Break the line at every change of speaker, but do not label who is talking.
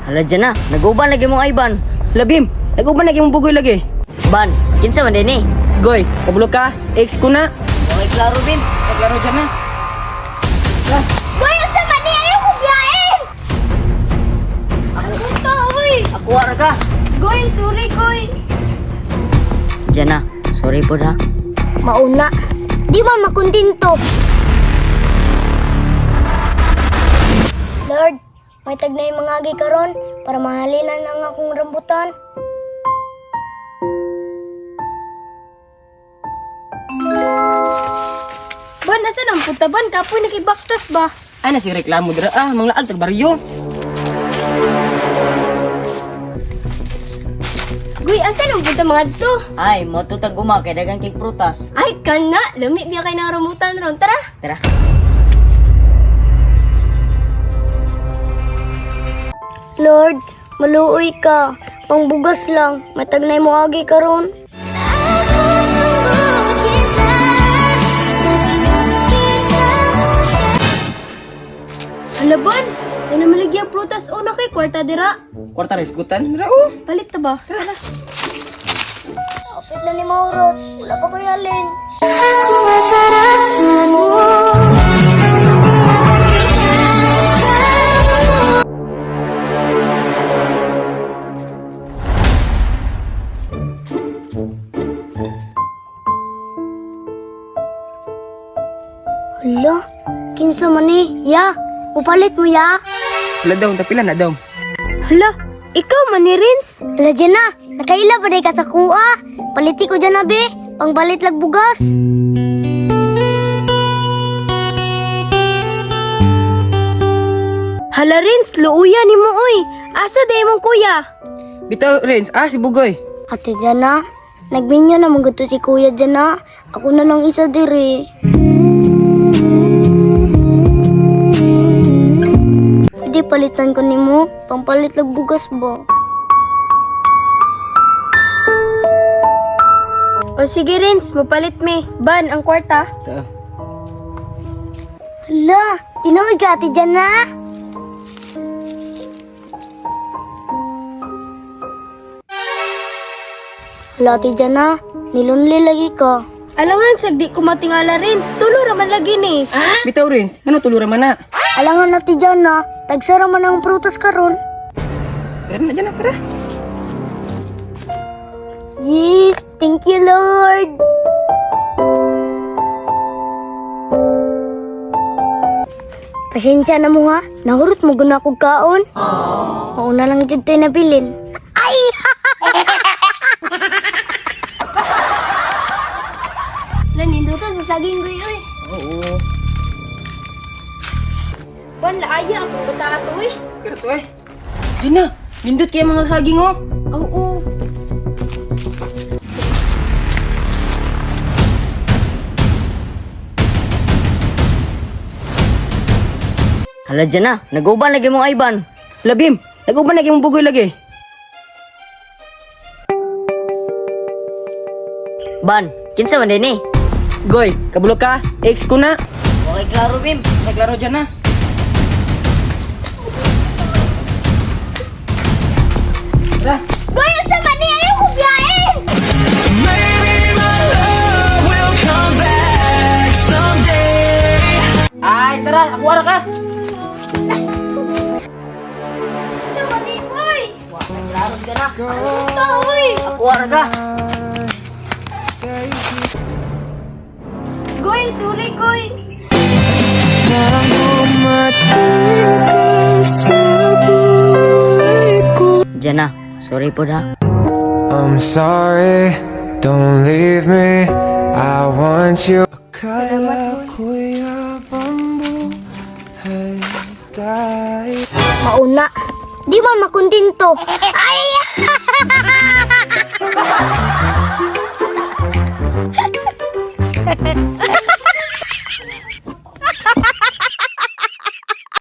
Hala dyan na, nag-uban lagi mong Ivan.
Labim, nag-uban lagi mong bugoy lagi.
Ban, kinsa man din eh.
Goy, kabulo ka, ex ko na.
Okay, klaro Bim.
Ay, klaro dyan na.
Goy, unsa man ni ayaw ko biyahe. Ang buta oy.
Ako ara ka.
Goy, sorry goy.
Dyan na, sorry po ha.
Mauna. Di man makontento. Lord, may tagnay mga agi karon para mahalinan ang akong rambutan.
Ban, asa nang punta ban? Kapoy nakibaktas ba?
Ay, nasi reklamo dira ah, manglaag tag baryo.
Guy, asa nang punta mga to?
Ay, mo to taguma kay dagang kay prutas.
Ay, kana! Lami biya kay ng rambutan ron. Tara!
Tara.
Lord, maluoy ka. Pangbugas lang, may tagnay mo agi karon.
Ala, ban! Ay na malagyan prutas. O, na kay kwarta dira.
Kwarta res gutan dira oh.
Palit ta ba? Tara.
Kapit na ni Maurot, wala pa ko'y halin. Hala, kinsa man ni? Ya, upalit mo ya.
Wala daw, tapila na daw.
Hala, ikaw man ni Rins.
Hala dyan na, nakaila ba day ka sa kuha? Paliti ko dyan na be, pangbalit lag bugas.
Hala, Rins, luuya ni mo oy. Asa day mong kuya?
Bitaw Renz, ah si Bugoy.
Ate dyan na, nagminyo na mong si kuya dyan na. Ako na lang isa diri. Pwede palitan ko nimo, pangpalit lag bugas ba?
O sige, Rins, mapalit mi. Ban, ang kwarta.
Ta.
Hala, tinuod ka ate dyan na. Hala ate dyan na, nilunli lagi ka.
Alangan, sagdi ko matingala, Rins. Tulo raman lagi ni.
Bitaw Renz, ngano tulura man na?
Alangan ate dyan na, tagsara man ang prutas karon.
Tara na dyan na, tara.
Yes, thank you Lord. Pasensya na mo ha, nahurot mo guna kog kaon. Mauna lang jud to'y nabilin. Ay! Naninduto sa saging guy oy.
Oo.
Ban, laaya ako bata ato eh.
Kira to eh. Dyan na, nindot kaya mga saging oh.
Oo.
Hala dyan na, nag-uban lagi mong Ivan.
Labim, nag-uban lagi mong bugoy lagi.
Ban, kinsa man din eh.
Goy, kabulo ka, ex ko na.
Okay, klaro Bim.
Ay, klaro dyan na. Tara.
Goy, unsa man ni ayaw ko biyahe.
Ay, tara, ako ara ka.
Sa mali, koy!
Klaro dyan na.
Ka, oy!
Ako ara ka.
Goy, sorry, goy.
Dyan na, sorry po ha.
I'm sorry, don't leave me. I want you. Akala ko'y habang buhay tayo.
Mauna. Di man makontento. Ay!